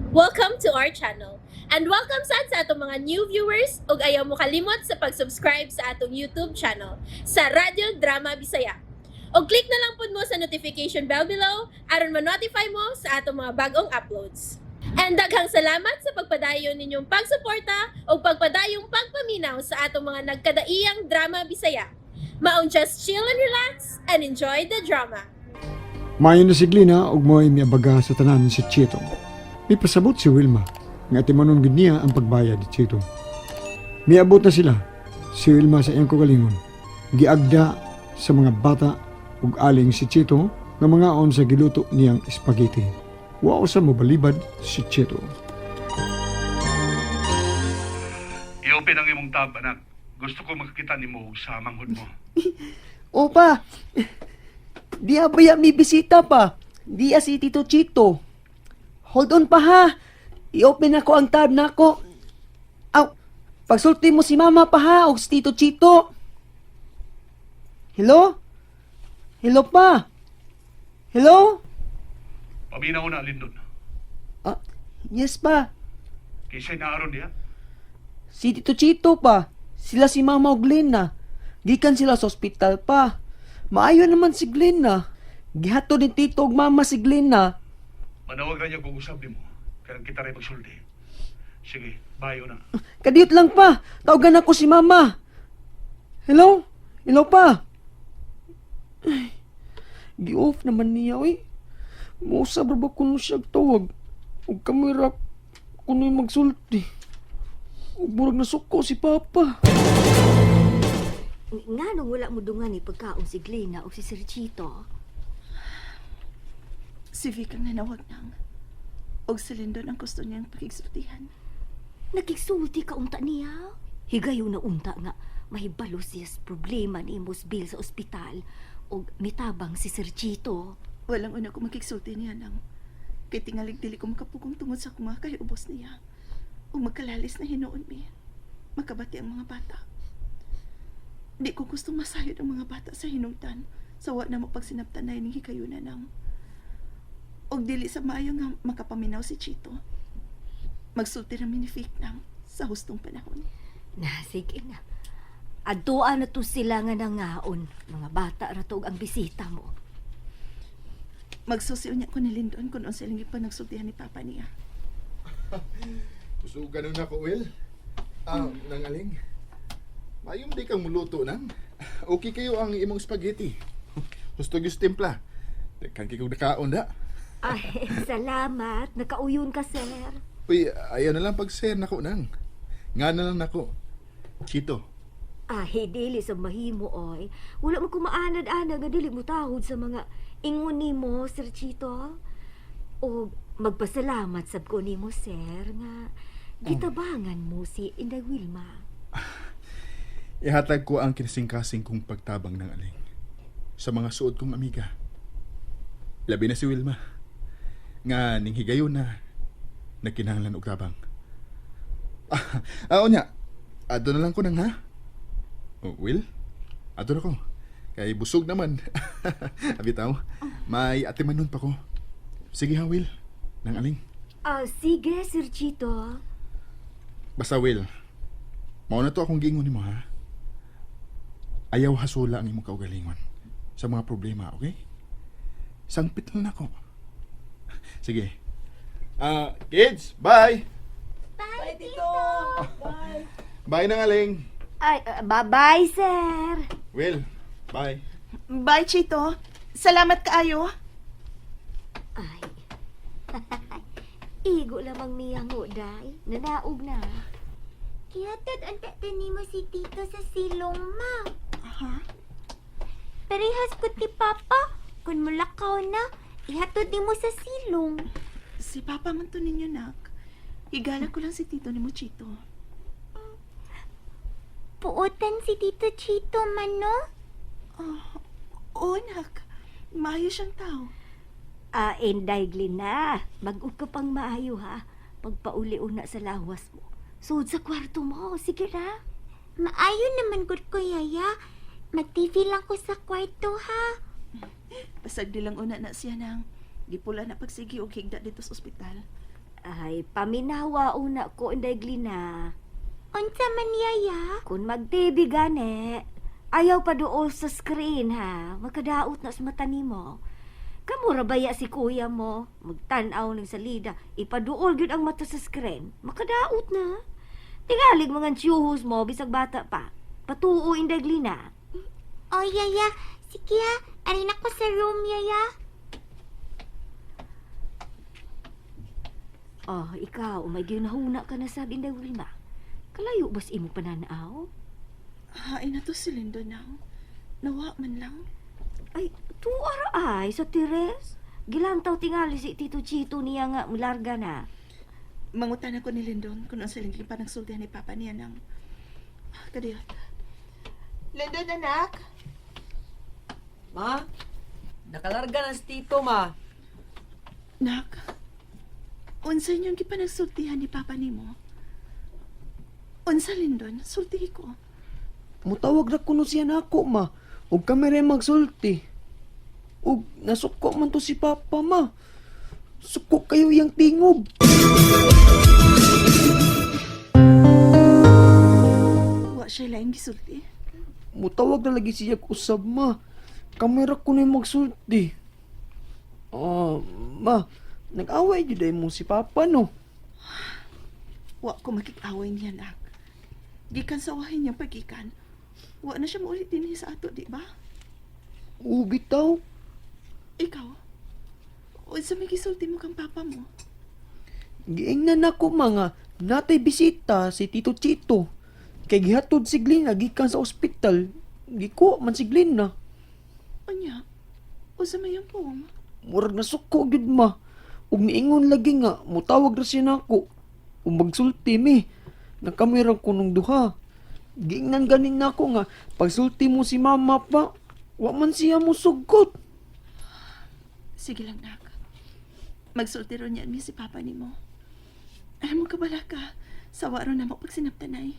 Welcome to our channel. And welcome sad sa atong mga new viewers ug ayaw mo kalimot sa pag-subscribe sa atong YouTube channel sa Radyo Drama Bisaya. Og click na lang pud mo sa notification bell below aron ma-notify mo sa atong mga bagong uploads. And daghang salamat sa pagpadayon ninyong pagsuporta ug pagpadayong pagpaminaw sa atong mga nagkadaiyang drama Bisaya. Maong just chill and relax and enjoy the drama. Maayo na si Glina ug mo'y miabaga sa tanan si Chito. Mipasabot si Wilma nga timanon gud niya ang pagbayad ni Chito. Miabot na sila si Wilma sa iyang kaugalingon. Giagda sa mga bata ug aling si Chito nga mangaon sa giluto niyang spaghetti. Wa sa mobalibad si Chito. I-open ang imong tab, anak. Gusto ko makakita nimo og sa manghod mo. Opa, di ba ya may bisita pa? Di si Tito Chito. Hold on pa ha. I-open ako ang tab nako. Aw, pagsulti mo si Mama pa ha og si Tito Chito. Hello? Hello pa? Hello? Paminaw na, Lindon. Ah, yes pa. Kinsay naaron diha. Si Tito Chito pa. Sila si Mama og Glenna. Gikan sila sa ospital pa. Maayo naman si Glenna. Gihato ni Tito og Mama si Glenna. Manawag ra niya kung usab nimo. Karang kita rin magsulti. Sige, bayo na. Kadiyot lang pa. Tawagan ako si Mama. Hello? Hello pa? Ay, gi-off naman niya, oy. Muusab ra ba kuno siya og tawag? Og kamera kuno magsulti. Ug murag nasuko si Papa. Nganong wala mo dungan ni pagkaon si Glena o si Sir Chito? Si Vic ang nanawag nang. Og si Lindon ang gusto niyang pakigsultihan. Nakigsulti ka unta niya. Higayon na unta nga mahibalo siya sa problema ni Imos Bill sa ospital og mitabang si Sir Chito. Walang una ko makigsulti niya nang. Kay tingalig dili ko makapugong tungod sa akong mga kahiubos niya. Ug magkalalis na hinuon mi. Makabati ang mga bata. Di ko gusto masayod ang mga bata sa hinungtan sa wa na mo pagsinabtanay ning hikayuna nang. Og dili sa maayo nga makapaminaw si Chito. Magsulti ra mi ni Vic nang sa hustong panahon. Na, sige na. Adtoa na to sila nga nangaon. Mga bata ra to og ang bisita mo. Magsusiw niya ko ni Lindon kung unsa ilang gipanagsultihan ni Papa niya. Kusugan na ko, Will. Ah, nang aling. Mayom di kang muluto nang. Okay kayo ang imong spaghetti. Gusto gyud timpla. Daghan kay kog nakaon da. Ay, salamat. Nakauyon ka, sir. Uy, ayaw na lang pag-share nako nang. Nga na lang nako. Chito. Ay, dili sa mahimo, oy. Wala mo kumaanad-anad nga dili mo tahod sa mga ingon nimo, Sir Chito. O magpasalamat sab ko nimo, sir, nga gitabangan mo si Inday Wilma. Ihatag ko ang kinasingkasing kong pagtabang ng aling sa mga suod kong amiga. Labi na si Wilma. Nga ning higayon na nagkinahanglan og tabang. Ah, ah unya. Adto na lang ko nang ha. Oh, Will? Adto na ko. Kay busog naman. Abitaw, may atimanon pa ko. Sige ha, Will. Nang aling. Ah, sige, Sir Chito. Basta Will, mao na to akong giingon nimo ha. Ayaw hasula ang imong kaugalingon sa mga problema, okay? Sangpit lang nako. Sige. Ah, kids, bye. Bye, Tito! Bye! Bye na aling. Ay, bye-bye, sir. Will, bye. Bye, Chito. Salamat kaayo. Ay. Igo lamang niya nguday. Nanaog na. Gihatod unta nimo si Tito sa silong, ma. Parehas ko ti Papa. Kung mulakaw na, ihatod nimo sa silong. Si Papa man to ninyo, nak. Higala ko lang si Tito ni mo, Chito. Puotan si Tito Chito man, no? Oo, nak. Maayo siyang tao. Ah, Inday Glina, mag-ug ka pang maayo ha. Pagpauli-una sa lawas mo. Sud sa kwarto mo, sige ra. Maayo naman gud ko, Yaya. Mag-TV lang ko sa kwarto, ha? Pasag di lang una na siya nang. Gipula na pagsigi og higda dito sa ospital. Ay, paminawa una ko, Inday Glina. Unsa man yaya? Kung mag-TV gani, ayaw pa dool sa screen ha. Makadaot na sa mata nimo. Kamura baya si kuya mo, magtan-aw ng salida, ipaduol gyud ang mata sa screen. Makadaot na. Tingalig mga tiyuhos mo, bisag bata pa. Patuo, Inday Glina. O yaya, sige ha. Arin ako sa room yaya. Oh, ikaw, may ginahuna ka na sa Inday Wilma. Kalayo bas imo pananaw? Hain na to si Lindo nang. Nawa man lang. Ay, tuara ay sa Tires. Gilantaw tingali si Tito Chito niya nga mularga na. Mangutan ako ni Lindon kung unsa ilang panagsultihan ni Papa niya nang. Ah, kadiyot. Lindon, anak! Ma, nakalarga na si Tito, ma. Nak, unsa inyong gipanagsultihan ni Papa nimo? Unsa, Lindon? Sultihi ko. Mutawag ra kuno siya nako, ma. Ug kami rin magsulti. Ug nasuko man to si Papa, ma. Suko kayo iyang tingog. Wa siya laing gisulti. Mutawag na lagi siya usab, ma. Kami ra kuno yung magsulti. Ah, ma, nag-away jud ay mo si Papa, no? Wa ko makig-away niya, nak. Gikan sa wahin niyang pagikan. Wa na siya maulit dinhi sa ato, di ba? Oo, bitaw. Ikaw, unsa may gisulti mo kang papa mo? Giingnan nako mga natay bisita si Tito Chito. Kay gihatod si Glenn gikan sa ospital. Gikuha man si Glenn na. Unya, unsa may ang poong? Murag nasuko gyud ma. Ug niingon lagi nga mutawag ra siya nako. Ug magsulti mi. Nakamerang kunong duha. Giingnan ganin nako nga pagsulti mo si mama pa, wa man siya mosugot. Sige lang, nak. Magsulti ron yan mi si papa nimo. Alam mo kabala ka, sawa ron na mo pag sinaptanay.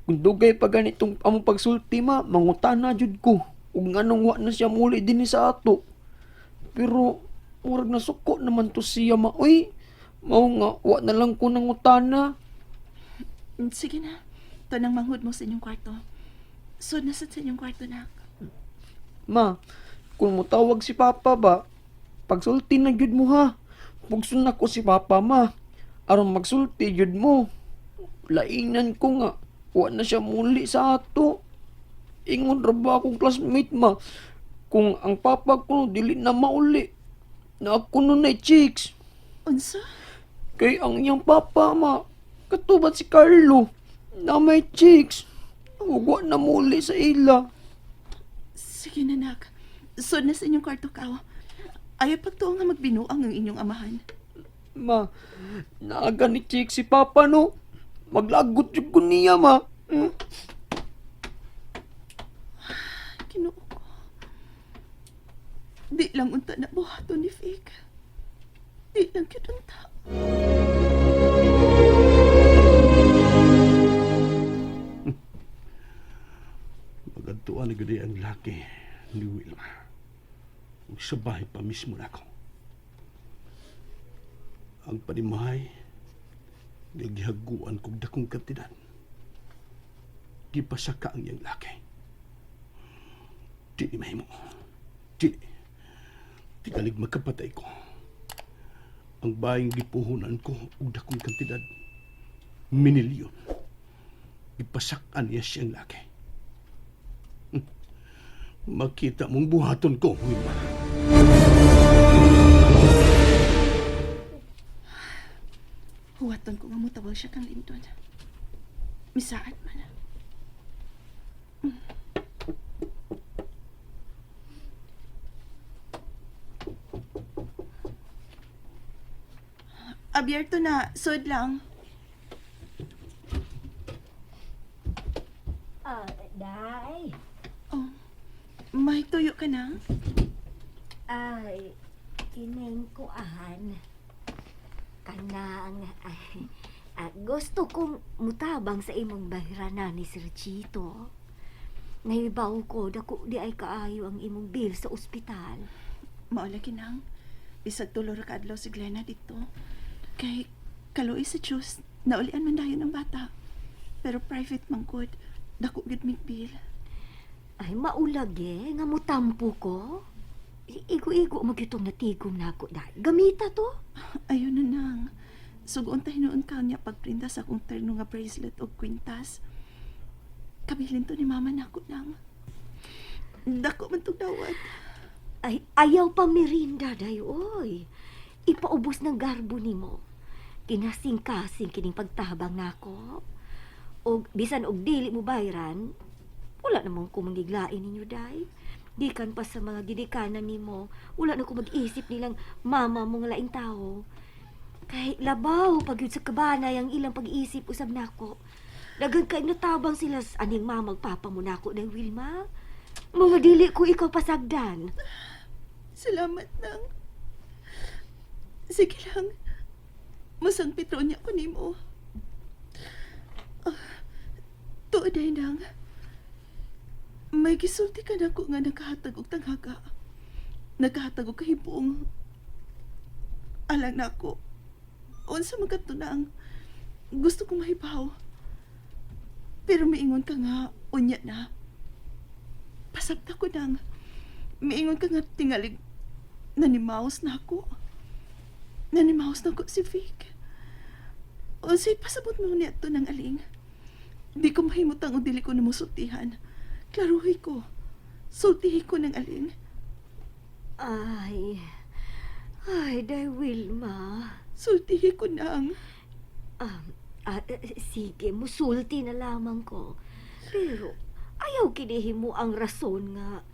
Kung dugay pa ganitong among pagsulti ma, mangutana jud ko. Ug nganong wa na siya muli dinhi sa ato. Pero murag nasuko naman to siya ma. Uy, mao nga wa na lang ko nangutana. Sige na, to nang manghud mo sa inyong kwarto. So, nasa sa inyong kwarto, nak. Ma, kung mutawag si Papa ba, pagsulti na jud mo ha. Pugsun nako si Papa ma. Aron magsulti jud mo. Lainan ko nga, wa na siya muli sa ato. Ingon ra ba akong classmate ma? Kung ang papa ko dili na mauli. Na ako nun ay chicks. Unsa? Kay ang iyang papa ma, katubat si Carlo, na may chicks. Ug wa na muli sa ila. Sige na, nak. So, nasa inyong kwarto ka. Ayaw pagtuo nga magbinuang ang inyong amahan. Ma, naaga ni Chick si Papa no. Maglagot jud ko niya, ma. Ginoo ko. Di lang unta na buhaton ni Fake. Di lang gyud unta. Magadtuan na gud ang laki ni Wilma. Ug sa bahay pa mismo na ako. Ang panimahay, nga gihaguan kog dakong kantidad. Gipasaka ang iyang laki. Dili mahimo. Dili. Tigalig magkapatay ko. Ang baying gipuhunan ko og dakong kantidad. Minilyon. Gipasakan niya siyang laki. Makita mong buhaton ko, Wilma. Huwaton ko nga mutawag siya kang Lindon. Misaad man. Abierto na. Sud lang. Ah, day. Oh, may tuyo ka na? Ay, kining kuan. Kanang, ay, gusto kong mutabang sa imong bahiranan ni Sir Chito. Nahibaw ko, dako di ay kaayo ang imong bill sa ospital. Mao lagi nang. Bisag tulo ra ka adlaw si Glenna dito. Kay kaluoy sa Diyos, naulian man dayon ang bata. Pero private man gud, dako gud mig bill. Ay, maulag eh, nga mutampo ko. Igo-igo mo gyud tong natigom nako dai. Gamita to. Ayun na nang. Sugoon ta hinuon ka niya pagprinda sa akong terno nga bracelet og kwintas. Kabilin to ni mama nako nang. Dako man tong dawat. Ay, ayaw pa merinda day, oy. Ipaubos ng garbo nimo. Kinasing-kasing kining pagtabang nako. Og bisan og dili mo bayran, wala namang ko mangiglain ninyo day. Gikan pa sa mga gidikanan nimo, wala na ko mag-isip nilang mama mo nga laing tao. Kay labaw pag yun sa kabanay ang ilang pag-iisip usab nako. Daghan kay natabang sila sa aning mamag papa mo nako ng Wilma. Mga dili ko ikaw pasagdan. Salamat nang. Sige lang. Masang Petronia ko nimo. Ah, tuod ay nang. May gisulti ka nako nga nakahatag og tanghaga. Nakahatag og kahibuong. Alang nako. Unsa man kadto nang gusto kong mahibaw. Pero miingon ka nga unya na. Pasabta ko nang. Miingon ka nga tingalig nanimaos na ako. Nanimaos na ako si Vic. Unsay pasabot mo niya to ng aling. Di ko mahimutang o dili ko namusultihan. Klaruhi ko. Sultihi ko ng aling. Ay, ay, day Wilma. Sultihi ko nang. Sige, musulti na lamang ko. Pero ayaw kinihi mo ang rason nga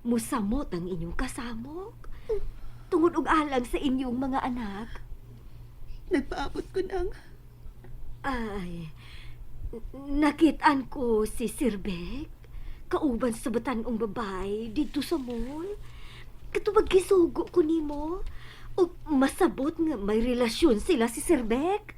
musamot ang inyong kasamok. Tungod og alang sa inyong mga anak. Nagpaabot ko nang. Ay, nakitaan ko si Sir Beck. Kauban sa batanong babae dito sa mall. Katubag gisugo ko nimo. O masabot nga may relasyon sila si Sir Beck.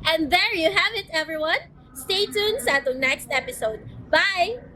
And there you have it, everyone. Stay tuned sa atong next episode. Bye!